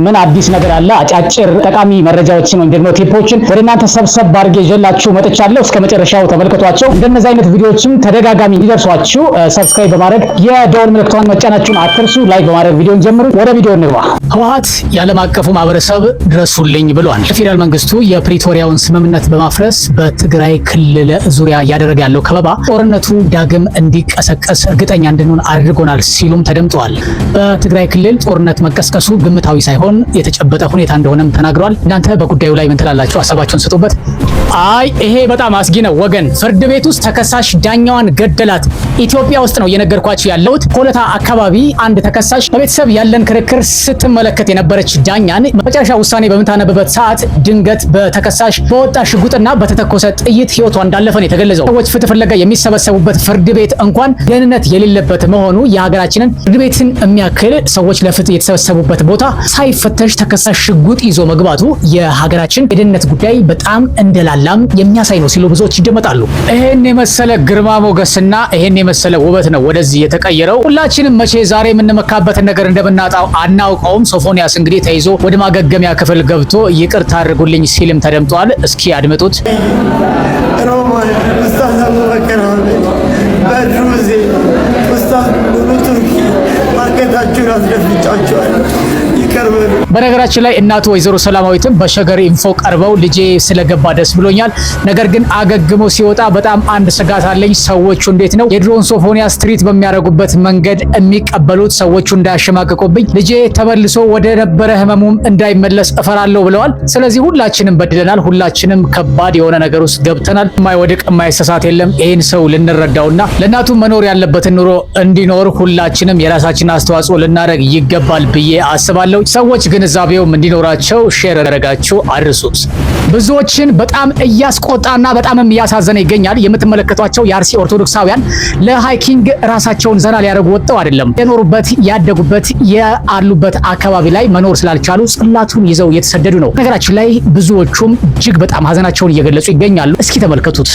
ምን አዲስ ነገር አለ? አጫጭር ጠቃሚ መረጃዎችን ወይም ደግሞ tip ኦችን ወደ እናንተ ሰብሰብ አድርጌ ይዤላችሁ መጥቻለሁ። እስከ መጨረሻው ተመልከቷቸው። እንደነዚህ አይነት ቪዲዮዎችም ተደጋጋሚ እንዲደርሷችሁ subscribe በማድረግ የደወል ምልክቷን መጫናችሁን አትርሱ። Like በማድረግ ቪዲዮን ጀምሩ። ወደ ቪዲዮ እንግባ። ህወሓት የዓለም አቀፉ ማህበረሰብ ድረሱልኝ ብሏል። ፌዴራል መንግስቱ የፕሪቶሪያውን ስምምነት በማፍረስ በትግራይ ክልል ዙሪያ እያደረገ ያለው ከበባ ጦርነቱ ዳግም እንዲቀሰቀስ እርግጠኛ እንድንሆን አድርጎናል ሲሉም ተደምጠዋል። በትግራይ ክልል ጦርነት መቀስቀሱ ግምታዊ ሳይሆን የተጨበጠ ሁኔታ እንደሆነም ተናግረዋል። እናንተ በጉዳዩ ላይ ምን ትላላችሁ? ሀሳባችሁን ስጡበት። አይ፣ ይሄ በጣም አስጊ ነው ወገን። ፍርድ ቤት ውስጥ ተከሳሽ ዳኛዋን ገደላት። ኢትዮጵያ ውስጥ ነው እየነገርኳችሁ ያለሁት። ሆለታ አካባቢ አንድ ተከሳሽ በቤተሰብ ያለን ክርክር ስትመለከት የነበረች ዳኛን መጨረሻ ውሳኔ በምታነብበት ሰዓት ድንገት በተከሳሽ በወጣ ሽጉጥና በተተኮሰ ጥይት ህይወቷ እንዳለፈ ነው የተገለጸው። ሰዎች ፍትህ ፍለጋ የሚሰበሰቡበት ፍርድ ቤት እንኳን ደህንነት የሌለበት መሆኑ፣ የሀገራችንን ፍርድ ቤትን የሚያክል ሰዎች ለፍትህ የተሰበሰቡበት ቦታ ሳይፈተሽ ተከሳሽ ሽጉጥ ይዞ መግባቱ የሀገራችን የደህንነት ጉዳይ በጣም እንደላላም የሚያሳይ ነው ሲሉ ብዙዎች ይደመጣሉ። ይሄን የመሰለ ግርማ ሞገስና ይሄን የመሰለ ውበት ነው ወደዚህ የተቀየረው። ሁላችንም መቼ ዛሬ የምንመካበትን ነገር እንደምናጣው አናውቀውም። ሶፎንያስ እንግዲህ ተይዞ ወደ ማገገሚያ ክፍል ገብቶ ይቅርታ አድርጉልኝ ሲልም ተደምጧል። እስኪ አድምጡት። ሮማን፣ ኡስታዝ አቡበከር አህመድ፣ በድሩ ዜና፣ ኡስታዝ ኑሩ ቱርኪ፣ አንገታችሁን አስደፍጫችኋለሁ። ይቅር በሉ። በነገራችን ላይ እናቱ ወይዘሮ ሰላማዊትም በሸገር ኢንፎ ቀርበው ልጄ ስለገባ ደስ ብሎኛል፣ ነገር ግን አገግሞ ሲወጣ በጣም አንድ ስጋት አለኝ። ሰዎቹ እንዴት ነው የድሮን ሶፎንያስ treat በሚያደርጉበት መንገድ የሚቀበሉት? ሰዎቹ እንዳያሸማቅቁብኝ፣ ልጄ ተመልሶ ወደ ነበረ ህመሙም እንዳይመለስ እፈራለሁ ብለዋል። ስለዚህ ሁላችንም በድለናል። ሁላችንም ከባድ የሆነ ነገር ውስጥ ገብተናል። የማይወድቅ የማይሳሳት የለም። ይህን ሰው ልንረዳውና ለእናቱ መኖር ያለበትን ኑሮ እንዲኖር ሁላችንም የራሳችንን አስተዋጽኦ ልናደርግ ይገባል ብዬ አስባለሁ። ሰዎች ግንዛቤውም እንዲኖራቸው share ያደረጋችሁ አድርሱት። ብዙዎችን በጣም እያስቆጣና በጣምም እያሳዘነ ይገኛል። የምትመለከቷቸው የአርሲ ኦርቶዶክሳውያን ለ hiking ራሳቸውን ዘና ሊያደርጉ ወጥተው አይደለም። የኖሩበት፣ ያደጉበት፣ ያሉበት አካባቢ ላይ መኖር ስላልቻሉ ጽላቱን ይዘው እየተሰደዱ ነው። ነገራችን ላይ ብዙዎቹም እጅግ በጣም ሀዘናቸውን እየገለጹ ይገኛሉ። እስኪ ተመልከቱት።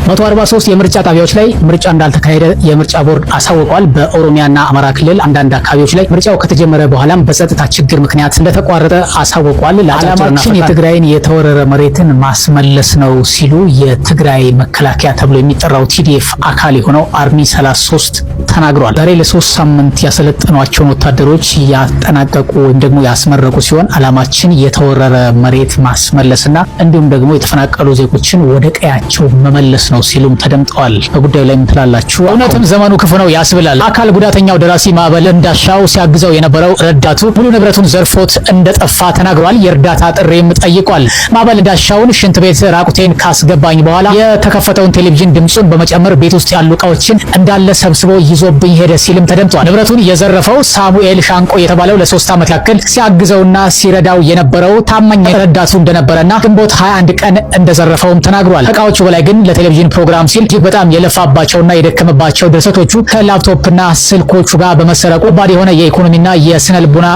143 የምርጫ ጣቢያዎች ላይ ምርጫ እንዳልተካሄደ የምርጫ ቦርድ አሳውቋል። በኦሮሚያና አማራ ክልል አንዳንድ አካባቢዎች ላይ ምርጫው ከተጀመረ በኋላም በጸጥታ ችግር ምክንያት እንደተቋረጠ አሳውቋል። ለዓላማችን የትግራይን የተወረረ መሬትን ማስመለስ ነው ሲሉ የትግራይ መከላከያ ተብሎ የሚጠራው TDF አካል የሆነው Army 33 ተናግሯል። ዛሬ ለ3 ሳምንት ያሰለጠኗቸውን ወታደሮች ያጠናቀቁ ወይም ደግሞ ያስመረቁ ሲሆን ዓላማችን የተወረረ መሬት ማስመለስና እንዲሁም ደግሞ የተፈናቀሉ ዜጎችን ወደ ቀያቸው መመለስ ነው ሲሉም ተደምጠዋል። በጉዳዩ ላይ ምን ትላላችሁ? እውነትም ዘመኑ ክፉ ነው ያስብላል። አካል ጉዳተኛው ደራሲ ማዕበል እንዳሻው ሲያግዘው የነበረው ረዳቱ ሙሉ ንብረቱን ዘርፎት እንደጠፋ ተናግሯል። የእርዳታ ጥሪም ጠይቋል። ማዕበል እንዳሻውን ሽንት ቤት ራቁቴን ካስገባኝ በኋላ የተከፈተውን ቴሌቪዥን ድምፁን በመጨመር ቤት ውስጥ ያሉ እቃዎችን እንዳለ ሰብስቦ ይዞብኝ ሄደ ሲልም ተደምጧል። ንብረቱን የዘረፈው ሳሙኤል ሻንቆ የተባለው ለ3 ዓመት ያክል ሲያግዘውና ሲረዳው የነበረው ታማኝ ረዳቱ እንደነበረና ግንቦት 21 ቀን እንደዘረፈውም ተናግሯል። ከእቃዎቹ በላይ ግን ለቴሌቪዥን ፕሮግራም ሲል እጅግ በጣም የለፋባቸውና የደከመባቸው ድርሰቶቹ ከላፕቶፕና ስልኮቹ ጋር በመሰረቁ ከባድ የሆነ የኢኮኖሚና የስነ ልቦና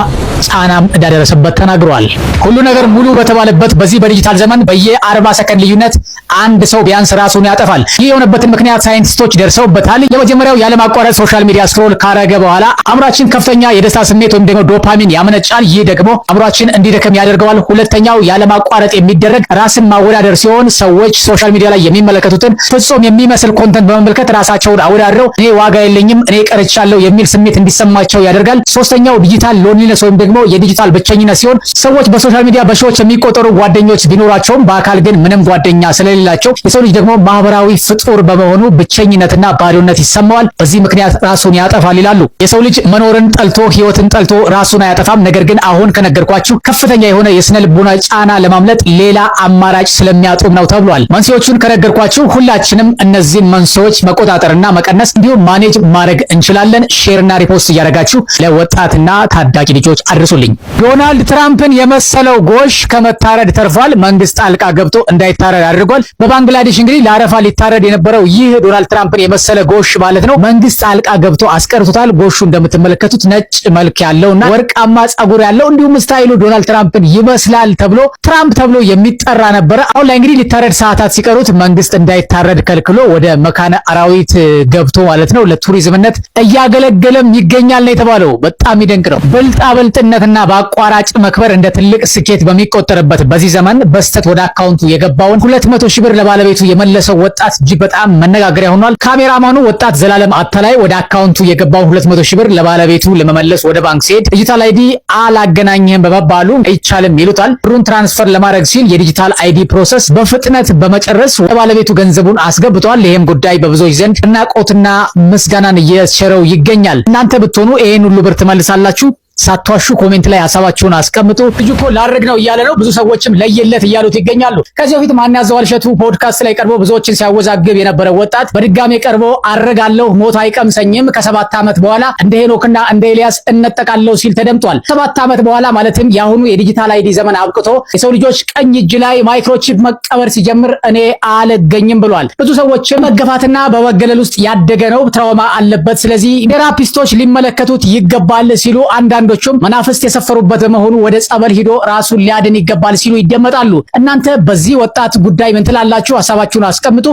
ጫናም እንዳደረሰበት ተናግሯል። ሁሉ ነገር ሙሉ በተባለበት በዚህ በዲጂታል ዘመን በየ40 ሰከንድ ልዩነት አንድ ሰው ቢያንስ ራሱን ያጠፋል። ይህ የሆነበትን ምክንያት ሳይንቲስቶች ደርሰውበታል። የመጀመሪያው ያለማቋረጥ social media scroll ካረገ በኋላ አእምሯችን ከፍተኛ የደስታ ስሜት ወይም ደግሞ ዶፓሚን ያመነጫል። ይህ ደግሞ አእምሯችን እንዲደክም ያደርገዋል። ሁለተኛው ያለማቋረጥ የሚደረግ ራስን ማወዳደር ሲሆን ሰዎች social media ላይ የሚመለከቱትን ፍጹም የሚመስል content በመመልከት ራሳቸውን አወዳድረው እኔ ዋጋ የለኝም፣ እኔ ቀርቻለሁ የሚል ስሜት እንዲሰማቸው ያደርጋል። ሶስተኛው digital loneliness ወይም ደግሞ የዲጂታል ብቸኝነት ሲሆን ሰዎች በ social media በሺዎች የሚቆጠሩ ጓደኞች ቢኖራቸውም በአካል ግን ምንም ጓደኛ ስለሌላቸው፣ የሰው ልጅ ደግሞ ማህበራዊ ፍጡር በመሆኑ ብቸኝነትና ባዶነት ይሰማዋል። በዚህ ምክንያት ራሱን ያጠፋል ይላሉ። የሰው ልጅ መኖርን ጠልቶ፣ ህይወትን ጠልቶ ራሱን አያጠፋም። ነገር ግን አሁን ከነገርኳችሁ ከፍተኛ የሆነ የስነ ልቦና ጫና ለማምለጥ ሌላ አማራጭ ስለሚያጡም ነው ተብሏል። መንስኤዎቹን ከነገርኳችሁ ሁላችንም እነዚህን መንስኤዎች መቆጣጠርና መቀነስ እንዲሁም manage ማድረግ እንችላለን። Share ና repost እያደረጋችሁ ለወጣትና ታዳጊ ልጆች አድርሱልኝ። ዶናልድ ትራምፕን የመሰለው ጎሽ ከመታረድ ተርፏል። መንግስት ጣልቃ ገብቶ እንዳይታረድ አድርጓል። በባንግላዴሽ እንግዲህ ለአረፋ ሊታረድ የነበረው ይህ ዶናልድ ትራምፕን የመሰለ ጎሽ ማለት ነው፣ መንግስት ጣልቃ ገብቶ አስቀርቶታል። ጎሹ እንደምትመለከቱት ነጭ መልክ ያለውና ወርቃማ ጸጉር ያለው እንዲሁም style ኡ ዶናልድ ትራምፕን ይመስላል ተብሎ ትራምፕ ተብሎ የሚጠራ ነበረ። አሁን ላይ እንግዲህ ሊታረድ ሰዓታት ሲቀሩት መንግስት እንዳይታረድ ከልክሎ ወደ መካነ አራዊት ገብቶ ማለት ነው ለቱሪዝምነት እያገለገለም ይገኛል ነው የተባለው። በጣም ይደንቅ ነው። ብልጣ ብልጥነትና በአቋራጭ መክበር እንደ ትልቅ ስኬት በሚቆጠርበት በዚህ ዘመን በስህተት ወደ አካውንቱ የገባውን 200 ሺህ ብር ለባለቤቱ የመለሰው ወጣት እጅግ በጣም መነጋገሪያ ሆኗል። ካሜራማኑ ወጣት ዘላለም አታላይ ወደ አካውንቱ የገባውን 200 ሺህ ብር ለባለቤቱ ለመመለስ ወደ ባንክ ሲሄድ digital ID አላገናኘህም በመባሉ አይቻልም ይሉታል። ብሩን transfer ለማድረግ ሲል የ digital ID process በፍጥነት በመጨረስ ለባለቤቱ ገንዘቡን አስገብቷል። ይህም ጉዳይ በብዙዎች ዘንድ አድናቆትና ምስጋናን እየቸረው ይገኛል። እናንተ ብትሆኑ ይሄን ሁሉ ብር ትመልሳላችሁ? ሳትዋሹ comment ላይ ሀሳባችሁን አስቀምጡ። ልጁ እኮ ላድርግ ነው እያለ ነው። ብዙ ሰዎችም ለየለት እያሉት ይገኛሉ። ከዚህ በፊት ማንያዘዋል እሸቱ ፖድካስት ላይ ቀርቦ ብዙዎችን ሲያወዛግብ የነበረው ወጣት በድጋሜ ቀርቦ አርጋለሁ፣ ሞት አይቀምሰኝም፣ ከ7 ዓመት በኋላ እንደ ሄኖክና እንደ ኤልያስ እነጠቃለሁ ሲል ተደምጧል። 7 ዓመት በኋላ ማለትም የአሁኑ የ digital ID ዘመን አብቅቶ የሰው ልጆች ቀኝ እጅ ላይ microchip መቀበር ሲጀምር እኔ አልገኝም ብሏል። ብዙ ሰዎችም መገፋትና በመገለል ውስጥ ያደገ ነው፣ trauma አለበት፣ ስለዚህ therapist ኦች ሊመለከቱት ይገባል ሲሉ፣ አንዳንዶቹም መናፍስት የሰፈሩበት በመሆኑ ወደ ጸበል ሂዶ ራሱን ሊያድን ይገባል ሲሉ ይደመጣሉ። እናንተ በዚህ ወጣት ጉዳይ ምን ትላላችሁ? ሀሳባችሁን አስቀምጡ።